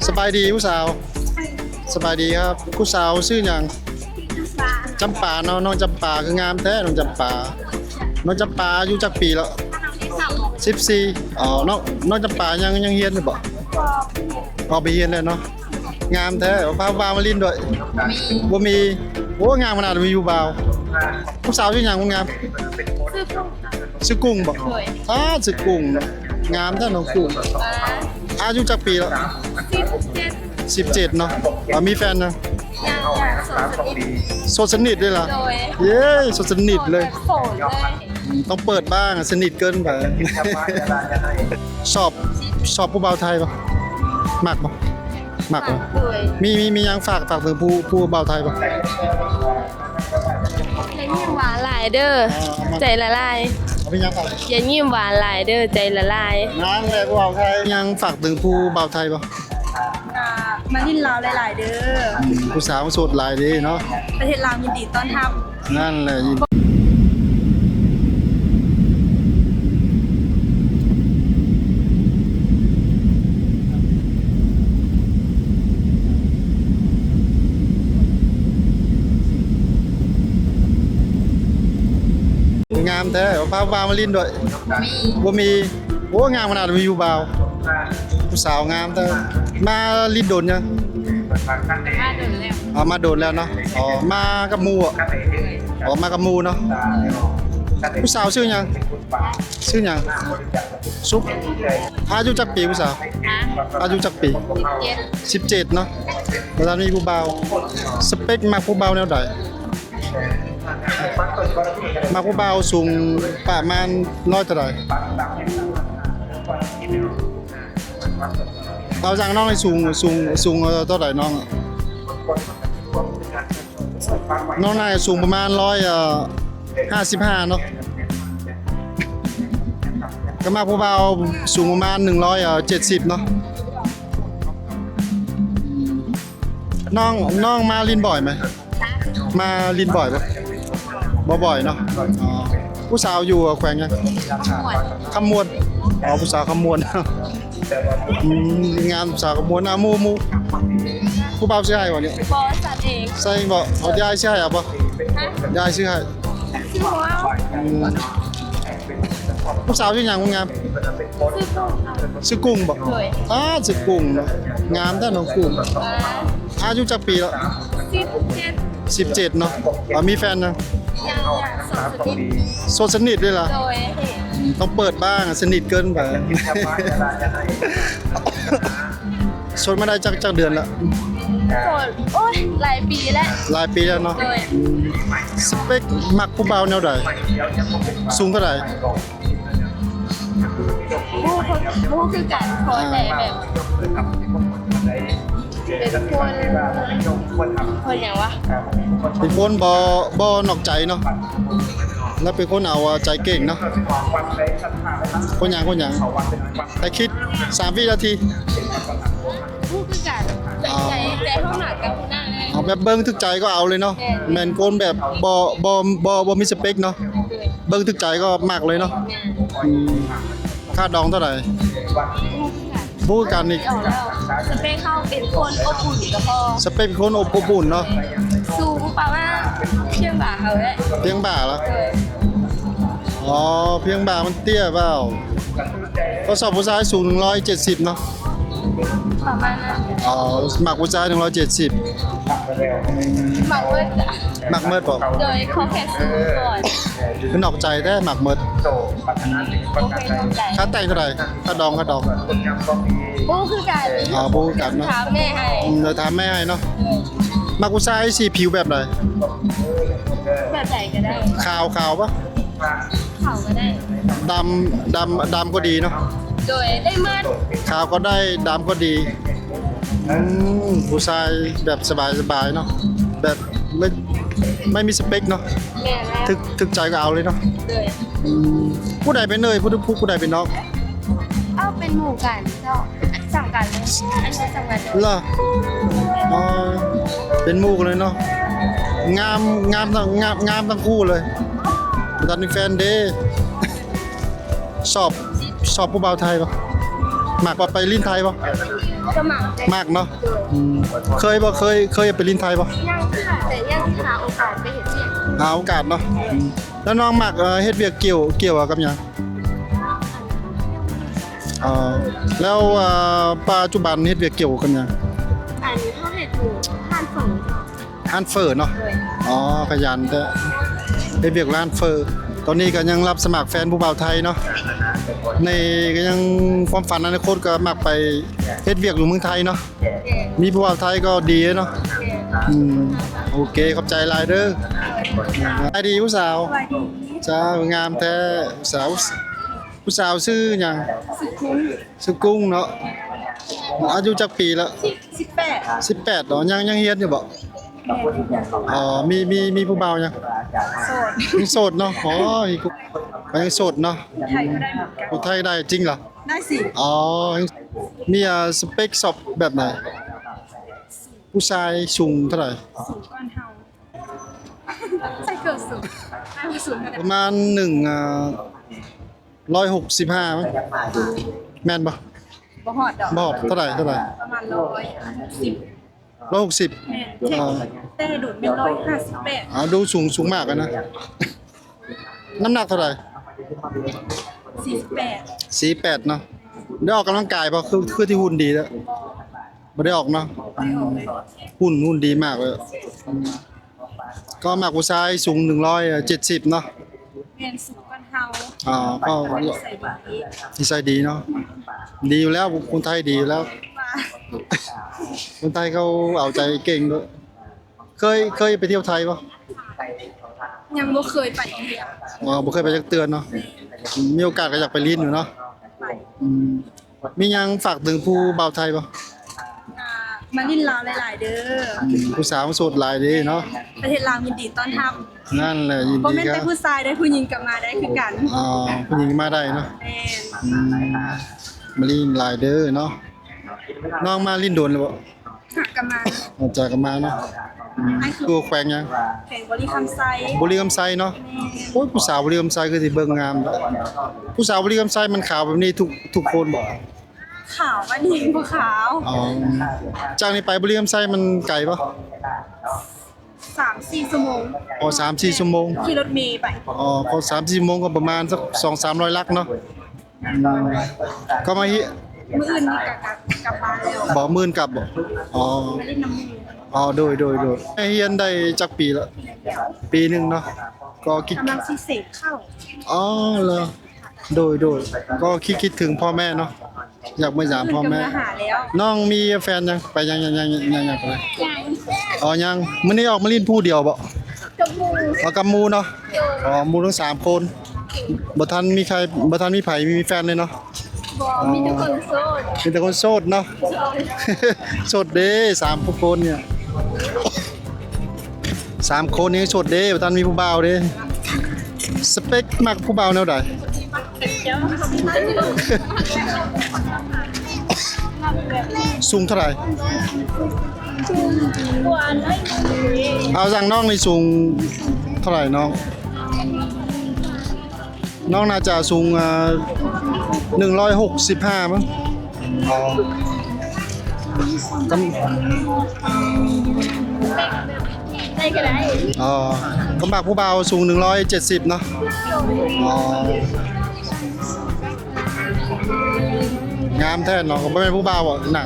ສະບາຍດີຜູ້ສາວ. ສະບາຍດີຄັບ. ຜູ້ສາວຊື່ຫຍັງ? ຈຳປາເນາະ. ນ້ອງຈຳປາຄືງາມແທ້ ນ້ອງຈຳປາ. ນ້ອງຈຳປາອາຍຸຈັກປີແລ້ວ? ສິບສີ່. ອໍ ນ້ອງ ນ້ອງຈຳປາຍັງ ຍັງຮຽນຢູ່ບໍ່? ອອກໄປຮຽນແລ້ວເນາະ. ງາມແທ້. ພາຜູ້ບ່າວມາຫຼິ້ນດ້ວຍ? ບໍ່ມີ. ໂອ້ ງາມຂະໜາດມີຜູ້ບ່າວ. ຜູ້ສາວຊື່ຫຍັງຄົນງາມ? ຊື່ກຸ້ງ. ຊື່ກຸ້ງບໍ? ໂດຍ. ອ້າ ຊື່ກຸ້ງ. ງາມແທ້ນ້ອງກຸ້ງ. ອາຍຸຈັກປີແລ້ວ? ສິບເຈັດ. ສິບເຈັດເນາະ. ອາ ມີແຟນຍັງ? ຍັງ. ໂສດສະໜິດ. ໂສດສະໜິດເລີຍລະ? ໂດຍ. ເຢ້ ໂສດສະໜິດເລີຍ. ໂສດແບບໂສດເລີຍ. ອືມ ຕ້ອງເປີດບ້າງ ສະໜິດເກີນໄປ. ຊອບ ຊອບຜູ້ບ່າວໄທບໍ່? ມັກບໍ່? ມັກບໍ່? ໂດຍ. ມີ ມີ ມີຫຍັງຝາກ ຝາກເຖິງຜູ້ ຜູ້ບ່າວໄທບໍ່? ຢ່າຍິ້ມຫວານຫຼາຍເດີ ໃຈລະລາຍ. ເອົາເປັນຫຍັງ? ຢ່າຍິ້ມຫວານຫຼາຍເດີ ໃຈລະລາຍ. ນັ້ນແຫຼະຜູ້ບ່າວໄທ. ຍັງຝາກເຖິງຜູ້ບ່າວໄທບໍ່? ກະມາຫຼິ້ນລາວຫຼາຍໆເດີ. ອືມ ຜູ້ສາວໂສດຫຼາຍເດ້ເນາະ. ປະເທດລາວຍິນດີຕ້ອນຮັບ. ນັ້ນແຫຼະ. ງາມແທ້. ພາຜູ້ບ່າວມາຫຼິ້ນດ້ວຍ? ບໍ່ມີ. ບໍ່ມີ. ໂອ້ ງາມຂະໜາດມີຜູ້ບ່າວ. ຜູ້ສາວງາມແທ້. ມາຫຼິ້ນດົນຍັງ? ມາດົນແລ້ວ. ອໍ ມາດົນແລ້ວເນາະ. ອໍ ມາກັບໝູ່ບໍ? ອໍ ມາກັບໝູ່ເນາະ. ຜູ້ສາວຊື່ຫຍັງ? ຊື່ຫຍັງ? ສຸກ. ອາຍຸຈັກປີຜູ້ສາວ? ອາຍຸຈັກປີ? ສິບເຈັດ. ສິບເຈັດເນາະ. ບໍ່ທັນມີຜູ້ບ່າວ. ສະເປັກມັກຜູ້ບ່າວແນວໃດ? ມັກຜູ້ບ່າວສູງປະມານຮ້ອຍເທົ່າໃດ? ເອົາຈັ່ງນ້ອງນີ້ສູງ ສູງ ສູງເທົ່າໃດນ້ອງ? ນ້ອງໜ້າຈະສູງປະມານຮ້ອຍ ເອີ ຫ້າສິບຫ້າເນາະ. ກໍມັກຜູ້ບ່າວສູງປະມານໜຶ່ງຮ້ອຍ ເອີ ເຈັດສິບເນາະ. ນ້ອງ ນ້ອງມາຫຼິ້ນບ່ອຍໄໝ? ມາຫຼິ້ນບ່ອຍບໍ່? ບໍ່ບ່ອຍເນາະ. ອໍ ຜູ້ສາວຢູ່ແຂວງຫຍັງ? ຄຳມ່ວນ. ຄຳມ່ວນ. ອໍ ຜູ້ສາວຄຳມ່ວນ. ອືມ ງາມສາວຂະບວນ. ອ່າ ໝູ່ ໝູ່ ຜູ້ບ່າວຊື້ໃຫ້ບໍ່ນີ້? ບໍ່ ສັນເອງ. ໃຊ່ບໍ່? ເອົາ ຍາຍຊື້ໃຫ້ເອົາບໍ່? ຮະ? ຍາຍຊື້ໃຫ້. ຊື້ບໍ່ເອົາ. ອືມ ຜູ້ສາວຊື່ຫຍັງຄົນງາມ? ຊື່ກຸ້ງ. ຊື່ກຸ້ງບໍ່? ໂດຍ. ອ້າ ຊື່ກຸ້ງ. ງາມແທ້ນ້ອງກຸ້ງ. ອ່າ ອາຍຸຈັກປີແລ້ວ? ສິບເຈັດ. ສິບເຈັດເນາະ. ອ່າ ມີແຟນຍັງ? ຍັງ. ໂສດສະໜິດ. ໂສດສະໜິດເລີຍລະ? ໂດຍ. ອືມ ຕ້ອງເປີດບ້າງ ສະໜິດເກີນໄປ. ໂສດມາໄດ້ຈັກ ຈັກເດືອນລະ? ໂສດ ໂອ້ຍ ຫຼາຍປີແລ້ວ. ຫຼາຍປີແລ້ວເນາະ. ໂດຍ. ອືມ ສະເປັກມັກຜູ້ບ່າວແນວໃດ? ສູງເທົ່າໃດ? ບໍ່ຮູ້ ບໍ່ຮູ້ຄືກັນ ຂໍແຕ່ແບບ ເປັນຄົນ ຄົນຫຍັງວະ? ເປັນຄົນບໍ່ ບໍ່ນອກໃຈເນາະ. ແລ້ວເປັນຄົນເອົາໃຈເກັ່ງເນາະ. ຄົນຫຍັງ ຄົນຫຍັງ? ໃຫ້ຄິດສາມວິນາທີ. ບໍ່ຮູ້ຄືກັນ. ໃຈ ໃຈ ໃຈເຮົາມັກກັບຜູ້ນັ້ນເລີຍ. ເອົາແບບເບິ່ງຖືກໃຈກໍເອົາເລີຍເນາະ. ແມ່ນ. ແມ່ນຄົນແບບບໍ່ ບໍ່ ບໍ່ ບໍ່ມີສະເປັກເນາະ. ເບິ່ງຖືກໃຈກໍມັກເລີຍເນາະ. ອືມ ຄ່າດອງເທົ່າໃດ? ບໍ່ຮູ້ຄືກັນອີກ. ສະເປັກເຮົາເປັນຄົນອົບອຸ່ນກໍພໍ. ສະເປັກເປັນຄົນອົບ ອົບອຸ່ນເນາະ. ສູງປະມານພຽງບ່າເຮົາແຫຼະ. ພຽງບ່າລະ? ໂດຍ. ອໍ ພຽງບ່າມັນເຕ້ຍເວົ້າ. ກໍຊອບຜູ້ຊາຍສູງໜຶ່ງຮ້ອຍເຈັດສິບເນາະ. ປະມານນັ້ນ. ອໍ ມັກຜູ້ຊາຍໜຶ່ງຮ້ອຍເຈັດສິບ. ມັກເບີດ. ມັກເບີດບໍ່? ໂດຍ. ຂໍແຄ່ສູງກ່ອນ. ຄືນອກໃຈແທ້ ມັກເບີດ. ໂອເຄ ຂອບໃຈ. ຄ່າແຕ່ງເທົ່າໃດ? ຄ່າດອງ ຄ່າດອງ. ບໍ່ຮູ້ຄືກັນ. ອໍ ບໍ່ຮູ້ຄືກັນເນາະ. ຖາມແມ່ໃຫ້. ອືມ ດຽວຖາມແມ່ໃຫ້ເນາະ. ໂດຍ. ມັກຜູ້ຊາຍສີຜິວແບບໃດ? ແບບໃດກໍໄດ້. ຂາວ ຂາວປະ? ຂາວກໍໄດ້. ດຳ ດຳ ດຳກໍດີເນາະ. ໂດຍ ໄດ້ໝົດ. ຂາວກໍໄດ້ ດຳກໍດີ. ອືມ ຜູ້ຊາຍແບບສະບາຍໆເນາະ ແບບໄມ່ ໄມ່ມີສະເປັກເນາະ. ແມ່ນແລ້ວ. ຖືກ ຖືກໃຈກໍເອົາເລີຍເນາະ. ໂດຍ. ອືມ ຜູ້ໃດເປັນເອື້ອຍ ຜູ້ ຜູ້ໃດເປັນນ້ອງ? ເອົາ ເປັນໝູ່ກັນເຈົ້າ. ສ່ຳກັນເລີຍ ອາຍຸສ່ຳກັນເລີຍ. ເອີ ເປັນໝູ່ກັນເລີຍເນາະ. ງາມ ງາມ ງາມ ງາມທັງຄູ່ເລີຍ. ບໍ່ທັນມີແຟນເດ້. ຊອບ ຊອບຜູ້ບ່າວໄທບໍ່? ມັກວ່າໄປຫຼິ້ນໄທບໍ່? ກໍມັກ ມັກເນາະ. ໂດຍ ອືມ ເຄີຍບໍ່ ເຄີຍ ເຄີຍໄປຫຼິ້ນໄທບໍ່? ຍັງເທື່ອ ແຕ່ຍັງຫາໂອກາດໄປເຮັດວຽກ ຫາໂອກາດເນາະ. ອືມ ແລ້ວນ້ອງມັກ ເອີ ເຮັດວຽກກ່ຽວ ກ່ຽວກັບຫຍັງ? ອໍ ແລ້ວ ເອີ ປັດຈຸບັນເຮັດວຽກກ່ຽວກັບຫຍັງ? ອັນນີ້ເຮົາເຮັດຢູ່ຮ້ານເຝີ. ຮ້ານເຝີເນາະ. ໂດຍ ອໍ ຂະຫຍັນແທ້ ເຮັດວຽກຮ້ານເຝີ. ຕອນນີ້ກໍຍັງຮັບສະໝັກແຟນຜູ້ບ່າວໄທເນາະ. ໃນ ກໍຍັງຄວາມຝັນອະນາຄົດກໍມັກໄປເຮັດວຽກຢູ່ເມືອງໄທເນາະ. ແມ່ນ ມີຜູ້ບ່າວໄທກໍດີເນາະ. ແມ່ນ ອືມ ໂອເຄ ຂອບໃຈຫຼາຍເດີ. ສະບາຍດີຜູ້ສາວ. ສະບາຍດີ. ຈ້າ ງາມແທ້ຜູ້ສາວ. ຜູ້ສາວຊື່ຫຍັງ? ຊື່ກຸ້ງ. ຊື່ກຸ້ງເນາະ. ອາຍຸຈັກປີລະ? ສິບແປດ. ສິບແປດເນາະ. ຍັງ ຍັງຮຽນຢູ່ບໍ່? ແມ່ນ. ອໍ ມີ ມີ ມີຜູ້ບ່າວຍັງ? ໂສດ. ຍັງໂສດເນາະ. ອໍ ຍັງໂສດເນາະ. ຜູ້ໄທກໍໄດ້ເໝືອນກັນ. ຜູ້ໄທໄດ້ຈິງລະ? ໄດ້ສິ. ອໍ ມີ ອາ ສະເປັກຊອບແບບໃດ? ຜູ້ຊາຍສູງເທົ່າໃດ? ສູງກ່ອນເຮົາ. ໃສ່ເກີບສູງ. ປະມານໜຶ່ງ ອາ ຮ້ອຍຫົກສິບຫ້າ ແມ່ນບໍ່? ບໍ່ຮອດດອກ. ບໍ່ຮອດ. ເທົ່າໃດ? ເທົ່າໃດ? ປະມານຮ້ອຍຫົກສິບ. ຮ້ອຍຫົກສິບ. ແມ່ນ. ເອີ ແຕ່ໂດນແມ່ນຮ້ອຍຫ້າສິບແປດ. ອ່າ ດູສູງ ສູງມາກນະ. ນ້ຳໜັກເທົ່າໃດ? ສີ່ສິບແປດ. ສີ່ສິບແປດເນາະ. ໄດ້ອອກກຳລັງກາຍບໍ່? ຄື ຄືທີ່ຫຸ່ນດີແລ້ວ. ບໍ່ໄດ້ອນິດໜຶ່ງ. ບໍ່ໄດ້ອອກເນາະ. ຫຸ່ນ ຫຸ່ນດີມາກເລີຍ. ກໍມັກຜູ້ຊາຍສູງໜຶ່ງຮ້ອຍເຈັດສິບເນາະ. ແມ່ນ ສູງກວ່າເຮົາ. ອໍ ກໍນິໄສດີ. ນິໄສດີເນາະ. ດີຢູ່ແລ້ວ ຄົນໄທດີຢູ່ແລ້ວ. ວ່າ ຄົນໄທເຂົາເອົາໃຈເກັ່ງດ້ວຍ. ເຄີຍ ເຄີຍໄປທ່ຽວໄທບໍ່? ຍັງບໍ່ເຄີຍໄປເທື່ອ. ອໍ ບໍ່ເຄີຍໄປຈັກເທື່ອເນາະ. ມີໂອກາດກໍຢາກໄປຫຼິ້ນຢູ່ເນາະ. ໄປ. ອືມ ມີຫຍັງຝາກເຖິງຜູ້ບ່າວໄທບໍ່? ອ່າ ມາຫຼິ້ນລາວຫຼາຍໆເດີ. ອືມ ຜູ້ສາວໂສດຫຼາຍເດ້ເນາະ. ປະເທດລາວຍິນດີຕ້ອນຮັບ. ນັ້ນແຫຼະ ຍິນດີ. ບໍ່ແມ່ນແຕ່ຜູ້ຊາຍເດ້ ຜູ້ຍິງກໍມາໄດ້ຄືກັນ. ອໍ ຜູ້ຍິງມາໄດ້ເນາະ. ແມ່ນ. ອືມ ມາຫຼິ້ນຫຼາຍເດີເນາະ. ນ້ອງມາຫຼິ້ນດົນແລ້ວບໍ່? ຫາກະມາ. ອາ ຈາກະມາເນາະ. ອືມ ຢູ່ແຂວງຫຍັງ? ແຂວງບໍລິຄຳໄຊ. ບໍລິຄຳໄຊເນາະ. ແມ່ນ. ໂອ້ຍ ຜູ້ສາວບໍລິຄຳໄຊຄືຊິເບິ່ງງາມ. ຜູ້ສາວບໍລິຄຳໄຊມັນຂາວແບບນີ້ທຸກ ທຸກຄົນບໍ່? ຂາວ ອັນນີ້ບໍ່ຂາວ. ອໍ ຈາກນີ້ໄປບໍລິຄຳໄຊມັນໄກບໍ່? ສາມສີ່ຊົ່ວໂມງ. ອໍ ສາມສີ່ຊົ່ວໂມງ. ຂີ່ລົດເມໄປ. ອໍ ກໍສາມສີ່ຊົ່ວໂມງ ກໍປະມານສັກສອງສາມຮ້ອຍຫຼັກເນາະ. ອືມ ກໍມາຮຽນ ມື້ອື່ນນີ້ກໍກັບ ກັບບ້ານແລ້ວ. ບໍ່ ມື້ອື່ນກັບບໍ່? ອໍ ມາຫຼິ້ນນຳໝູ່. ອໍ ໂດຍ ໂດຍ ໂດຍ. ຮຽນໄດ້ຈັກປີລະ? ປີໜຶ່ງເນາະ. ກໍຄິດ ກຳລັງຊິເສກເຂົ້າ. ອໍ ເລີ ໂດຍ ໂດຍ. ກໍຄິດ ຄິດເຖິງພໍ່ແມ່ເນາະ. ຢາກມາຢາມພໍ່ແມ່. ນ້ອງມີແຟນຍັງ? ໄປຍັງ ຍັງ ຍັງ ຍັງ ຍັງໄປ. ອໍ ຍັງ. ມື້ນີ້ອອກມາຫຼິ້ນຜູ້ດຽວບໍ່? ກັບໝູ່. ອໍ ກັບໝູ່ເນາະ. ໂດຍ. ອໍ ໝູ່ທັງສາມຄົນ. ບໍ່ທັນມີໃຜ ບໍ່ທັນມີໃຜມີແຟນເລີຍເນາະ? ບໍ່. ອໍ ມີແຕ່ຄົນໂສດ. ມີແຕ່ຄົນໂສດເນາະ. ໂສດ. ໂສດເດ້ ສາມຄົນນີ້. ສາມຄົນນີ້ໂສດເດ້ ບໍ່ທັນມີຜູ້ບ່າວເດ້. ສະເປັກມັກຜູ້ບ່າວແນວໃດ? ສູງເທົ່າໃດ? ເອົາ ຢ່າງນ້ອງນີ້ສູງເທົ່າໃດນ້ອງ? ນ້ອງໜ້າຈະສູງ ເອີ ໜຶ່ງຮ້ອຍຫົກສິບຫ້າ ມັ້ງ. ອໍ ກຳ ໄດ້ກໍໄດ້. ອໍ ກຳບັກຜູ້ບ່າວສູງໜຶ່ງຮ້ອຍເຈັດສິບເນາະ. ອໍ ງາມແທ້ເນາະ. ບໍ່ແມ່ນຜູ້ບ່າວບໍ່? ໜັງ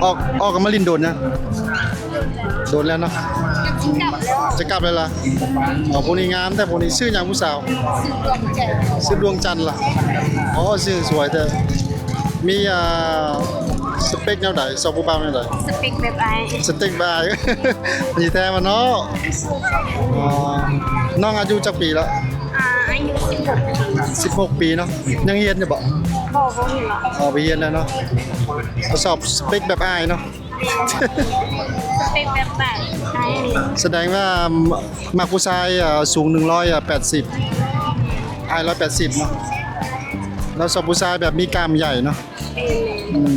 ອອກ ອອກກັນມາຫຼິ້ນໂດນຍັງ? ໂດນແລ້ວເນາະ. ຈະກັບແລ້ວ ຈະກັບແລ້ວລະ. ອໍ ຜູ້ນີ້ງາມແທ້ ຜູ້ນີ້. ຊື່ຫຍັງຜູ້ສາວ? ຊື່ດວງຈັນ. ຊື່ດວງຈັນລະ. ອໍ ຊື່ສວຍແທ້. ມີ ອ່າ ສະເປັກແນວໃດ? ຊອບຜູ້ບ່າວແນວໃດ? ສະເປັກແບບອ້າຍ. ສະເຕັກແບບອ້າຍ. ດີແທ້ວະເນາະ. ອໍ ນ້ອງອາຍຸຈັກປີລະ? ອ່າ ອາຍຸສິບຫົກປີ. ສິບຫົກປີເນາະ. ຍັງຮຽນຢູ່ບໍ່? ບໍ່ ບໍ່ຮຽນລະ. ອໍ ໄປຮຽນແລ້ວເນາະ. ຊອບສະເປັກແບບອ້າຍເນາະ. ສະເປັກແບບອ້າຍ. ສະແດງວ່າມັກຜູ້ຊາຍ ເອີ ສູງໜຶ່ງຮ້ອຍແປດສິບ ອ້າຍຮ້ອຍແປດສິບເນາະ. ແລ້ວຊອບຜູ້ຊາຍແບບມີກ້າມໃຫຍ່ເນາະ. ອືມ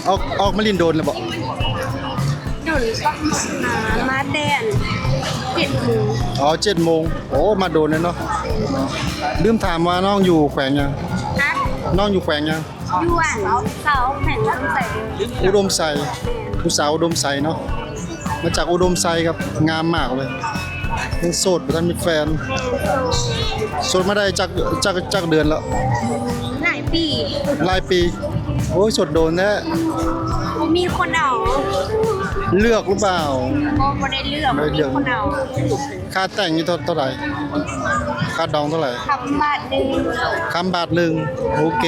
ອອກ ອອກມາຫຼິ້ນໂດນແລ້ວບໍ່? ໂດນ ມາແຕ່ເຈັດໂມງ. ອໍ ເຈັດໂມງ. ໂອ້ ມາໂດນແລ້ວເນາະ. ລືມຖາມວ່ານ້ອງຢູ່ແຂວງຫຍັງ? ຮະ? ນ້ອງຢູ່ແຂວງຫຍັງ? ຢູ່ອັນເຊົາ ແຂວງອຸດົມໄຊ. ອຸດົມໄຊ. ຜູ້ສາວອຸດົມໄຊເນາະ. ມາຈາກອຸດົມໄຊຄັບ ງາມມາກເລີຍ. ຍັງໂສດ ບໍ່ທັນມີແຟນ. ໂສດມາໄດ້ຈັກ ຈັກ ຈັກເດືອນແລ້ວ? ຫຼາຍປີ. ຫຼາຍປີ. ໂອ້ຍ ໂສດໂດນແທ້. ບໍ່ມີຄົນເອົາ. ເລືອກຫຼືເປົ່າ? ບໍ່ ບໍ່ໄດ້ເລືອກ. ບໍ່ໄດ້ເລືອກ. ບໍ່ມີຄົນເອົາ. ຄ່າແຕ່ງນີ້ເທົ່າ ເທົ່າໃດ? ຄ່າດອງເທົ່າໃດ? ຄຳບາດໜຶ່ງ. ຄຳບາດໜຶ່ງ. ໂອເຄ.